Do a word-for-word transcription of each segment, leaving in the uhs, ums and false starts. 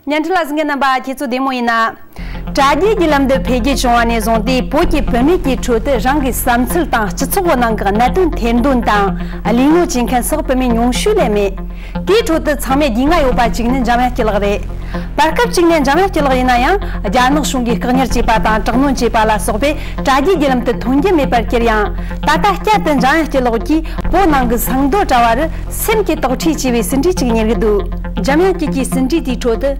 བརྙན་འཕྲིན་ལ་གཟིགས་མཁན་རྣམ་པ་ཁྱེད་ཚོ་བདེ་མོ་ཡིན་ན། དྲ་རྒྱའི་བརྒྱུད་ལམ་འདི་འཕེལ་རྒྱས་བྱུང་བ་ནས་བཟུང་སྟེ། བོད་ཀྱི་བུད་མེད་ཀྱི་ཁྲོད་དུ་རང་གི་བསམ་ཚུལ་དང་སྤྱི་ཚོགས་ཀྱི་ནང་གི་གནད་དོན་ཐེར་འདོན་དང་ལས་ངོ་བྱེད་མཁན་སོགས་བུད་མེད་ཉུང་ཤོས་ལས་མེད། དེའི་ཁྲོད་དུ་ཚང་མས་རྒྱུས་མངའ་ཡོད་པ་གཅིག་ནི་འཇམ་དབྱངས་སྐྱིད་ལགས་རེད། བར་སྐབས་གཅིག་ནས་འཇམ་དབྱངས་སྐྱིད་ལགས་ཡིན་ན་ཡང་རྒྱ་ནག་གཞུང་གིས་བཀག་ཉར་བྱས་པ་དང་དྲག་གནོན་བྱས་པ་ལ་སོགས་པས་དྲ་རྒྱའི་བརྒྱུད་ལམ་དུ་ཐོན་རྒྱུ་མེད་པར་གྱུར་ཡང་། ད་ལྟ་བསྐྱར་དུ་འཇམ་དབྱངས་སྐྱིད་ལགས་ཀྱིས་བོད་ནང་གི་སིལ་མདོ་དྲ་བ་རུ་སེམས་ཀྱི་དོགས་འདྲི་ཅེས་པའི་ཟིན་བྲིས་ཅིག་གཉེར་གྱི་འདུག་འཇམ་དབྱངས་སྐྱིད་ཀྱི་ཟིན་བྲིས་དེའི་ཁྲོད་དུ།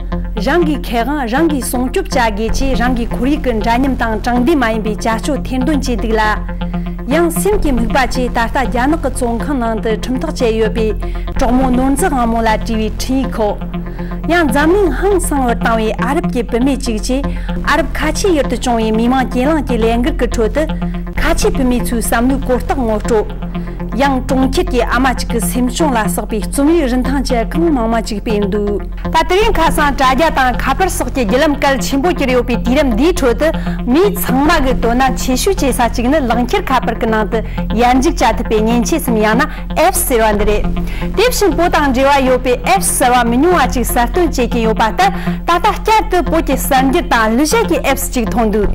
རང་གི་ཁེ་དབང་རང་གིས་སྲུང་སྐྱོབ་བྱ་དགོས་ཅེས་རང་གི་ཁོར་ཡུག་གི་འདྲ་མཉམ་དང་དྲང་བདེན་མ་ཡིན་པའི་བྱ་སྤྱོད་ཐེར་འདོན་བྱས་འདུག་ལ། ཡང་སེམས་ཀྱི་དམིགས་པ་ཆེ། ད་ལྟ་རྒྱ་ནག་གི་བཙོན་ཁང་ནང་དུ་ཁྲིམས་ཐག་བཅད་ཡོད་པའི་གྲོགས་མོ་ནོར་འཛིན་དབང་མོ་ལ་བྲིས་པའི་འཕྲིན་ཡིག་ཁོ། ཡང་འཛམ་གླིང་ཧང་སང་བར་བཏང་བའི་ཨ་རབ་ཀྱི་བུད་མེད་ཅིག་ཆེ། ཨ་རབ་ཁ་ཆེའི་ཡུལ་དུ་བྱུང་བའི་མི་དམངས་གྱེན་ལངས་ཀྱི་ལས་འགུལ་གྱི་ཁྲོད་དུ། ཁ་ཆེ་བུད་མེད་ཚོའི་བསམ་བློའི་གོ་རྟོགས་ངོ་སྤྲོད། ཡང་གྲོང་ཁྱེར་གྱི་ཨ་མ་གཅིག་གི་སེམས་བྱུང་ལ་སོགས་པའི་རྩོམ་ཡིག་རིན་ཐང་ཅན་གང་མང་མང་ཅིག་སྤེལ་འདུག་ད་དེ་རིང་ཁ་སང་དྲ་རྒྱ་དང་ཁ་པར་སོགས་ཀྱི་བརྒྱུད་ལམ་གལ་ཆེན་པོ་གྱུར་ཡོད་པའི་དུས་རབས་འདིའི་ཁྲོད་དུ། མིའི་ཚང་མ་གི་དོ་སྣང་ཆེ་ཤོས་བྱེད་ས་གཅིག་ནི་ལག་འཁྱེར་ཁ་པར་གྱི་ནང་དུ་ཡར་འཇུག་བྱ་ཐུབ་པའི་མཉེན་ཆས་སམ། ཡང་ན། ཨེབ་སི་ཟེར་བ་འདི་རེད། དེ་བཞིན་བོད་དང་འབྲེལ་བ་ཡོད་པའི་ཨེབ་སི་གསར་བ་མི་ཉུང་བ་ཅིག་གསར་གཏོད་བྱེད་ཀྱིན་ཡོད་པ་ལྟར། ད་ལྟ་བསྐྱར་དུ་བོད་ཀྱི་གསར་འགྱུར་དང་གླུ་གཞས་ཀྱི་ཨེབ་སི་ཅིག་མཐོང་འདུག་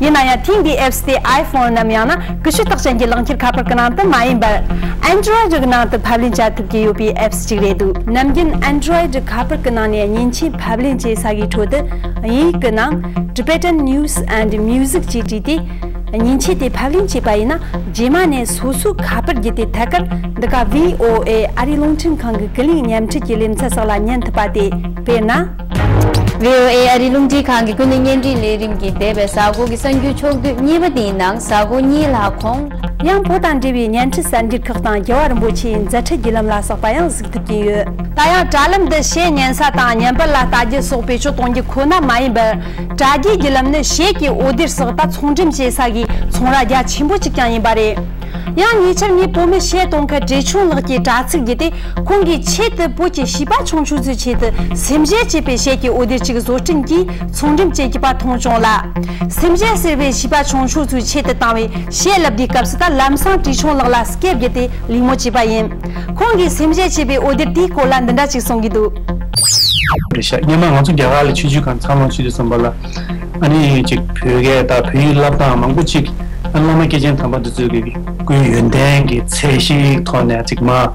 ཡིན་ན་ཡང་ཐེངས་འདིའི་ཨེབ་སི་དེ་ཨའི་ཕོན་ནམ། ཡང་ན་ཀུ་ཤུ་རྟགས་ཅན་གྱི་ལག་འཁྱེར་ཁ་པར་གྱི་ནང་དུ་མ་ཡིན་པར། ཨན་ཌོ་རོ་ཡིཌ་གྱི་ནང་དུ་ཕབ་ལེན་བྱ་ཐུབ་ཀྱི་ཡོད་པའི་ཨེབ་སི་ཅིག་རེད་འདུག་ནམ་རྒྱུན་ཨན་ཌོ་རོ་ཡིཌ་ཁ་པར་གྱི་ནང་ནས་མཉེན་ཆས་ཕབ་ལེན་བྱེད་ས་གི་ཁྲོད་དུ། དབྱིན་ཡིག་གི་ནང་Tibetan News and Music ཅེས་བྲིས་ཏེ། མཉེན་ཆས་དེ་ཕབ་ལེན་བྱས་པ་ཡིན་ན། རྗེས་མ་ནས་སོ་སོའི་ཁ་པར་བརྒྱུད་དེ་ཐད་ཀར་འདི་ག་བྷི་ཨོ་ཨེ་ཨ་རིའི་རླུང་འཕྲིན་ཁང་གི་ཀུན་གླེང་བརྙན་འཕྲིན་གྱི་ལེ་ཚན་སོགས་ལ་ཉན་ཐུབ་པ་སྟེ། དཔེར་ན། བྷི་ཨོ་ཨེ་ཨ་རིའི་རླུང་འཕྲིན་ཁང་གི་ཀུན་གླེང་བརྙན་འཕྲིན་ལས་རིམ་གྱི་འདས་པའི་གཟའ་འཁོར་གྱི་གསར་འགྱུར་ཕྱོགས་བསྡུས་གཉིས་པ་དེའི་ནང་གཟའ་འཁོར་གཉིས་ལྷག་གོང་། ཡང་བོད་དང་འབྲེལ་བའི་བརྙན་འཕྲིན་གསར་འགྱུར་ཁག་དང་། རྒྱལ་བ་རིན་པོ་ཆེའི་མཛད་འཕྲིན་བརྒྱུད་ལམ་ལ་སོགས་པ་ཡང་གཟིགས་ཐུབ་ཀྱིན་ཡོད། ད་ཡང་དྲ་ལམ་འདི་གཞས་ཉན་ས་དང་བརྙན་པར་ལ་ལྟ་རྒྱུ་སོགས་བེད་སྤྱོད་གཏོང་རྒྱུ་ཁོ་ན་མ་ཡིན་པར། དྲ་རྒྱའི་བརྒྱུད་ལམ་ནི་གཞས་ཀྱི་འོད་སྡེར་སོགས་ད་ཚོང་འགྲེམས་བྱེད་ས་གི་ཚོང་ར་རྒྱ་ཆེན་པོ་གཅིག་ཀྱང་ཡིན་པ་རེད། ཡང་ཉེ་ཆར་ངས་བོད་མི་གཞས་གཏོང་མཁན་བཀྲས་ཆོས་ལགས་ཀྱི་དྲ་ཚིགས་བརྒྱུད་དེ། ཁོང་གིས་ཆེད་དུ་བོད་ཀྱི་བྱིས་པ་ཆུང་ཆུང་ཚོའི་ཆེད་དུ་སེམས་གཞས་ཅེས་པའི་གཞས་ཀྱི་འོད་སྡེར་གཅིག་བཟོ་སྐྲུན་གྱིས་ཚོང་འགྲེམས་བྱེད་ཀྱི་པ་མཐོང་བྱུང་ལ། སེམས་གཞས་ཟེར་བའི་བྱིས་པ་ཆུང་ཆུང་ཚོའི་ཆེད་དུ་བཏང་བའི་གཞས་བསླབ་དུས་སྐབས་སུ། ད་ལམ་སང་བཀྲས་ཆོས་ལགས་ལ་སྐད་བརྒྱུད་དེ་གླེང་མོལ་བྱས་པ་ཡིན། ཁོང་གིས་སེམས་གཞས་ཅེས་པའི་འོད་སྡེར་དེའི་སྐོར་ལ་འདི་འདྲ་ཅིག་གསུང་གི་འདུག་རེད་ཤག་སྔོན་མ་ང་ཚོ་རྒྱ་གར་ལ་ཆུང་ཆུང་སྒང་འཚར་ལོངས་བྱེད་དུས་ཙམ་པ་ལ། ཨ་ནི་ཅིག་བོད་སྐད་དང་བོད་ཡིག་བསླབ་སྟངས་མང་པོ་ཅིག་ཨ་ནི་བླ་མ་སྐྱེས་ཆེན་དམ་པ་འདི་ཚོས་ཀྱི་སྐུའི་ཡོན་ཏན་གྱི་ཚད་གཞིའི་ཐོག་ནས་ཅིག་མར་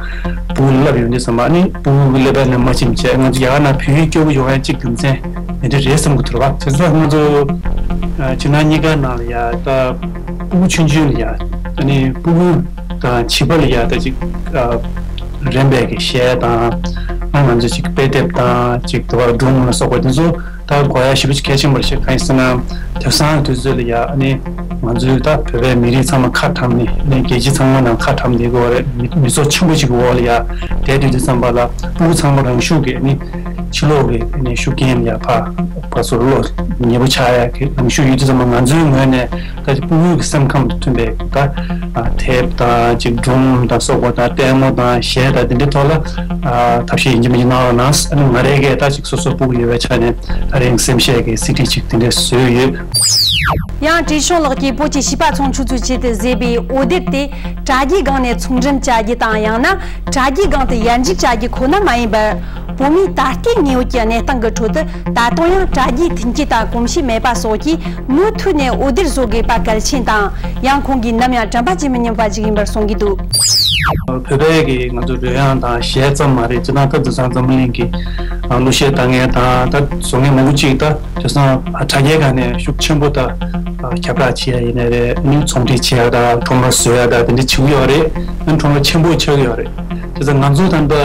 སྤུ་གུ་བསླབ་ཡོང་དུས་ཙམ་པ། ཨ་ནི་སྤུ་གུ་སློབ་གྲྭ་ནས་མར་ཕྱིན་བྱས། ང་ཚོ་རྒྱ་གར་ནང་བོད་ཡིག་སྐྱོ་པོ་ཡོང་ཡ་ཅིག་རྒྱུ་མཚན་དེ་འདྲ་རེད་བསམ་གྱི་འདུག་ར། བྱས་ཙང་ང་ཚོ་ཨ་ཕྱི་ནང་གཉིས་ཀ་ནང་ལ་ཡ་ད་སྤུ་གུ་ཆུང་ཆུང་ལ་ཡ། ཨ་ནི་སྤུ་གུ་དང་བྱིས་པ་ལ་ཡ་ད་ཅིག་ཨ་རན་པའི་གི་གཞས་དང་། ཨ་ང་ཚོ་ཅིག་དཔེ་དེབ་དང་ཅིག་དེ་བ་སྒྲུང་ལ་སོགས་པ་དེ་ཚོ་ད་དགོས་ཡ་ཞེ་པོ་ཅིག་གལ་ཆེན་པོ་རེད་ཤག་གང་ཡིན་ཟེར་ན། དེང་སང་དུས་ཚོད་ལ་ཡ་ཨ་ནི་ང་ཚོའི་ད་བོད་པའི་མི་རིགས་ཚང་མ་ཁ་བྲལ་ནས། ཨ་ནི་རྒྱལ་སྤྱི་ཚང་མ་ནང་ཁ་བྲལ་བསྡད་ཀྱི་ཡོད་རེད། མི་མི་ཚོགས་ཆེན་པོ་ཅིག་གི་འོག་ལ་ཡ་བསྡད་སྡོད་དུས་ཙམ་པ་ལ། སྤུ་གུ་ཚང་མ་རང་ཤུགས་ཀྱིས་ཨ་ནི་ཕྱི་ལོགས་ཀྱི་ཨ་ནི་ཤུགས་རྐྱེན་ལ་ཡ་ཕར་ཕར་ཚུར་བློ་ཉེ་པོ་ཆགས་ཡ་གི་རང་ཤུགས་ཡོད་དུས་ཙམ་པ། ང་ཚོའི་ངོས་ནས་ད་ཅིག་སྤུ་གུའི་སེམས་ཁམས་དང་མཐུན་པའི་ད་ཨ་དེབ་དང་ཅིག་སྒྲུང་དང་སོགས་པ་དང་ལྟད་མོ་དང་གཞས་དང་དེ་འདྲའི་ཐོག་ལ་ཨ་ཐབས་ཤེས་ཡིན་གཅིག་མིན་གཅིག་གནང་རོགས་གནང་། ཨ་ནི་ང་རའི་གིས་ད་ཅིག་སོ་སོ་སྤུ་གུ་ཡོད་པའི་ཆ་ནས་ད་རིང་སེམས་ཤེས་ཀྱི་སི་ཌི་ཅིག་དེ་འདྲ་བཟོས་ཡོད། ཡང་བཀྲས་ཆོས་ལགས་ཀྱིས་བོད་ཀྱི་བྱིས་པ་ཆུང་ཆུང་ཚོའི་ཆེད་དུ་མཛད་པའི་འོད་སྡེར་དེ་དྲ་རྒྱའི་སྒང་ནས་ཚོང་འགྲེམས་བྱ་རྒྱུ་དང་། ཡང་ན་དྲ་རྒྱའི་སྒང་དུ་ཡར་འཇུག་བྱ་རྒྱུ་ཁོ་ན་མ་ཡིན་པར། བོད་མིའི་ད་ལྟའི་དངོས་ཡོད་ཀྱི་གནས་སྟངས་ཀྱི་ཁྲོད་དུ་ད་དུང་ཡང་དྲ་རྒྱའི་མཐུན་རྐྱེན་དང་གོམས་གཤིས་མེད་པ་སོགས་ཀྱིས་མུ་མཐུད་ནས་འོད་སྡེར་བཟོ་དགོས་པ་གལ་ཆེན་དང་། ཡང་ཁོང་གིས་ནམ་ཡང་དྲན་པ་བརྗེད་མི་ཉན་པ་ཞིག་ཡིན་པར་གསུང་གི་འདུག་བོད་པའི་གི་ང་ཚོ་རོལ་དབྱངས་དང་གཞས་ཙམ་མ་རེད། སྤྱིར་བཏང་ད་དེང་སང་འཛམ་བུ་གླིང་གི་ཨ་གླུ་གཞས་ལྟ་མཁན་དང་ད་བཟོ་མཁན་མང་པོ་ཅིག་ད་དེང་སང་ཨ་དྲ་རྒྱའི་སྒང་ནས་ཤུགས་ཆེན་པོ་ད་ཨ་ཁྱབ་བསྒྲགས་བྱེད་ཡ་ཡིན་ནའི་རེད། ཨ་ནི་ཚོང་འབྲེལ་བྱེད་ཡ་དང་ཁྲོམ་ར་བཟོ་ཡ་དང་དེ་འདྲ་བྱེད་ཀྱི་ཡོད་རེད། ཨ་ནི་ཁྲོམ་ར་ཆེན་པོ་ཆགས་ཀྱི་ཡོད་རེད། བྱས་ཙང་ང་ཚོ་ད་ལྟ་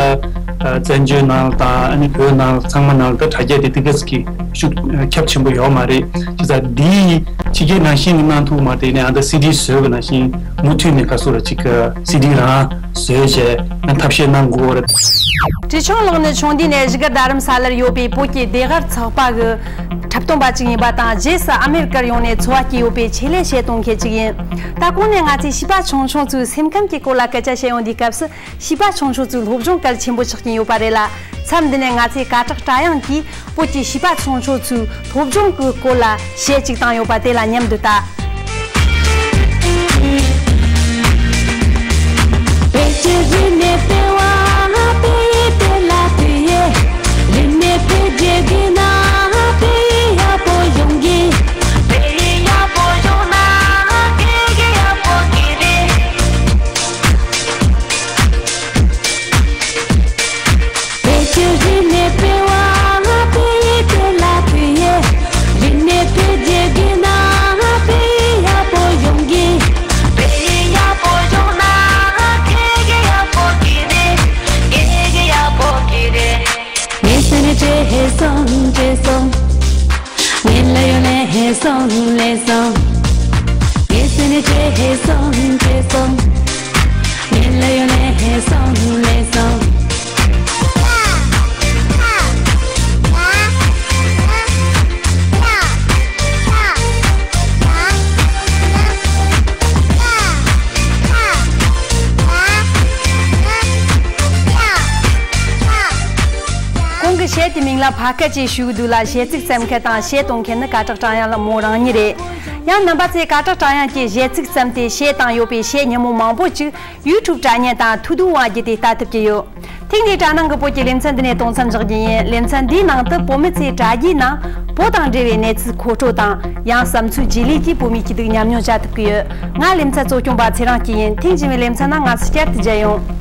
ཨ་བཙན་བྱོལ་ནང་ལ་དང་ཨ་ནི་བོད་ནང་ལ་ཚང་མ་ནང་ལ་ད་དྲ་རྒྱ་དེ་དེ་ག་ཙམ་གྱི་ཤུགས་ཁྱབ་ཆེན་པོ་ཡོད་མ་རེད། བྱས་ཙང་འདི་ཕྱི་རྒྱལ་ནང་བཞིན་གྱི་གནང་ཐུབ་མ་རེད། དེ་ནས་ཨ་ད་སི་ཌི་བཟོས་པ་ནང་བཞིན་མུ་མཐུད་ནས་ག་སོ་ར་ཅིག་སི་ཌི་རང་བཟོས་བྱས་ཨ་ཐབས་ཤེས་གནང་དགོས་རེད། བཀྲས་ཆོས་ལགས་ནི་ཆུང་དུས་ནས་བཞུགས་སྒར་རྡ་རམ་ས་ལར་ཡོད་པའི་བོད་ཀྱི་ཟློས་གར་ཚོགས་པ་གི་འཁྲབ་སྟོན་པ་ཅིག་ཡིན་པ་དང་། རྗེས་སུ་ཨ་མེ་རི་ཀར་ཡོང་ནས་འཚོ་བ་སྐྱེལ་ཡོད་པའི་ཆེད་ལས་གཞས་གཏོང་མཁན་ཅིག་ཡིན། ད་གོང་ནས་ང་ཚོས་བྱིས་པ་ཆུང་ཆུང་ཚོའི་སེམས་ཁམས་ཀྱི་སྐོར་ལ་སྐད་ཆ་བཤད་ཡོང་དུས་སྐབས་སུ། བྱིས་པ་ཆུང་ཆུང་ཚོའི་སློབ་སྦྱོང་གལ་ཆེན་པོ་ཆགས་ཀྱིན་ཡོད་པ་རེད་ལ། མཚམས་འདི་ནས་ང་ཚོས་སྐད་གྲགས་བཀྲ་དབྱངས་ཀྱིས་བོད་ཀྱི་བྱིས་པ་ཆུང་ཆུང་ཚོའི་སློབ་སྦྱོང་གི་སྐོར་ལ་གཞས་ཅིག་བཏང་ཡོད་པ་དེ་ལ་མཉམ་དུ་ལྟ། ཧེ་སོང་བྲེ་སོང་། ངེད་ལ་ཡོད་ནས་ཧེ་སོང་ལེ་སོང་། ངེད་སེ་ནས་བྲེ་ཧེ་སོང་བྲེ་སོང་། ངེད་ལ་ཡོད་ནས་ཧེ་སོང་ལེ་སོང་། གོང་གི་གཞས་དེའི་མིང་ལ་ཕ་སྐད་ཅེས་ཞུ་གི་འདུག་ལ། གཞས་ཚིག་བརྩམས་མཁན་དང་གཞས་གཏོང་མཁན་ནི་སྐད་གྲགས་ཀྲང་དབྱངས་ལགས་མོ་རང་ཉིད་རེད། ཡང་རྣམ་པ་ཚོས་སྐད་གྲགས་ཀྲང་དབྱངས་ཀྱིས་གཞས་ཚིག་བརྩམས་ཏེ་གཞས་བཏང་ཡོད་པའི་གཞས་སྙན་མོ་མང་པོ་ཅིག་ཡུ་ཊུབ་དྲ་བརྙན་དང་ཐུགས་སྡུད་དབང་བརྒྱུད་དེ་ལྟ་ཐུབ་ཀྱི་ཡོད། ཐེངས་འདིའི་དྲ་ནང་གི་བོད་ཀྱི་ལེ་ཚན་འདི་ནས་གཏོང་མཚམས་འཇོག་རྒྱུ་ཡིན། ལེ་ཚན་འདིའི་ནང་དུ་བོད་མི་ཚོས་དྲ་རྒྱའི་ནང་བོད་དང་འབྲེལ་བའི་གནས་ཚུལ་མཁོ་སྤྲོད་དང་། ཡང་བསམ་ཚུལ་རྗེས་ལུས་ཀྱིས་བོད་མིའི་སྐྱིད་སྡུག་ཉམས་མྱོང་བྱ་ཐུབ་ཀྱི་ཡོད། ང་ལེ་ཚན་གཙོ་སྐྱོང་པ་ཚེ་རིང་སྐྱིད་ཡིན། ཐེངས་རྗེས་མའི་ལེ་ཚན་ནང་ང་ཚོ་བསྐྱར་དུ་མཇལ་ཡོང་།